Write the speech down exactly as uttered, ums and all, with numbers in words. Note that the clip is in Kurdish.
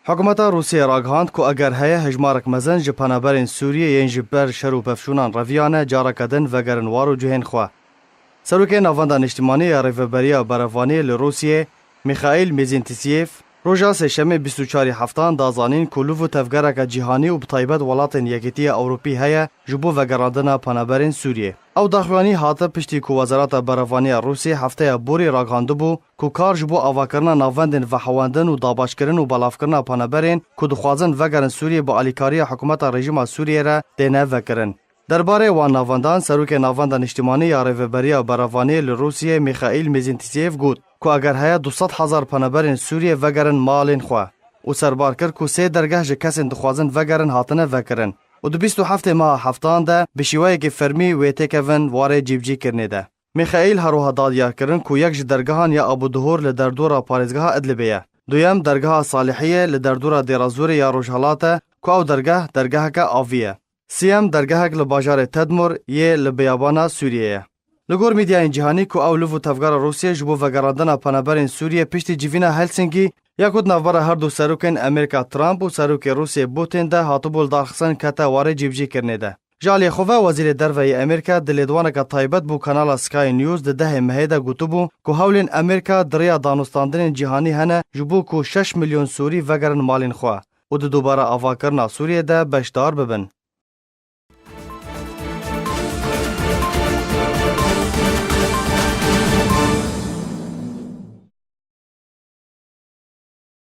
Hikûmeta Rûsiyê ragihand ku eger heye hejmarek mezin ji penaberên Sûriyê yên ji ber şer û pevçûnan reviyane, careke din vegerin war û cihên xwe. Serokê Navenda Niştimanî ya Rêveberiya Berevaniyê li Rûsiyê, Mîxaîl Mîzîntîsîyev, roja Sêşemê bîst û çarê heftan da zanîn ku liv û tevgereke cîhanî û bi taybet welatên Yekîtiya Ewropî heye ji bo vegerandina penaberên Sûriyê. Ew daxuyanî hate piştî ku Wezareta Berevaniya Rûsiyê hefteya borî ragihandibû ku kar ji bo avakirina navendên vehewandin û dabaşkirin û belavkirina penaberên ku dixwazin vegerin Sûriyê bi alîkariya hikûmeta rejîma Sûriyê re têne vekirin. Derbarê wan navendan, Serokê Navenda Niştimanî ya Rêveberiya Berevaniyê li Rûsiyê, Mîxaîl Mîzîntîsîyev got ku eger heye du sed hezar penaberên Sûriyê vegerin malên xwe û serbar kir ku sê dergeh ji kesên dixwazin vegerin hatine vekirin û di bîst û heftê meha heftan de bi şêweyekî fermî wê têkevin warê cîbicîkirinê de. Mîxaîl her wiha da diyar kirin ku yek ji dergehan ya Abu Duhur li derdora parêzgeha Idlibê ye. Duyem dergeha Salihiyê li derdora Dêra Zorê ya rojhilat e ku ew dergeh dergeheke avî ye. Siyem dergehek li bajarê Tedmur yê li biyabana Sûriyê ye. Li gor medyayên cîhanî ku ew liv û tevgera Rûsiyê ji bo vegerandina penaberên Sûriyê piştî civîna Helsinkî ya ku di navbera her du serokên Amerîka Trump û serokê Rûsiyê Putin de hatibû lidarxistin kete warê cîbicîkirinê de. Ji aliyê xwe ve Wezîrê Derve yê Amerîka di lêdwaneke taybet bo kanala Sky News di dehê mehê de gotibû ku hewlên Amerîka di riya danûstandinên cîhanî hene ji bo ku şeş milyon Sûrî vegerin malên xwe û di dubara avakirina Sûriyê de beşdar bibin.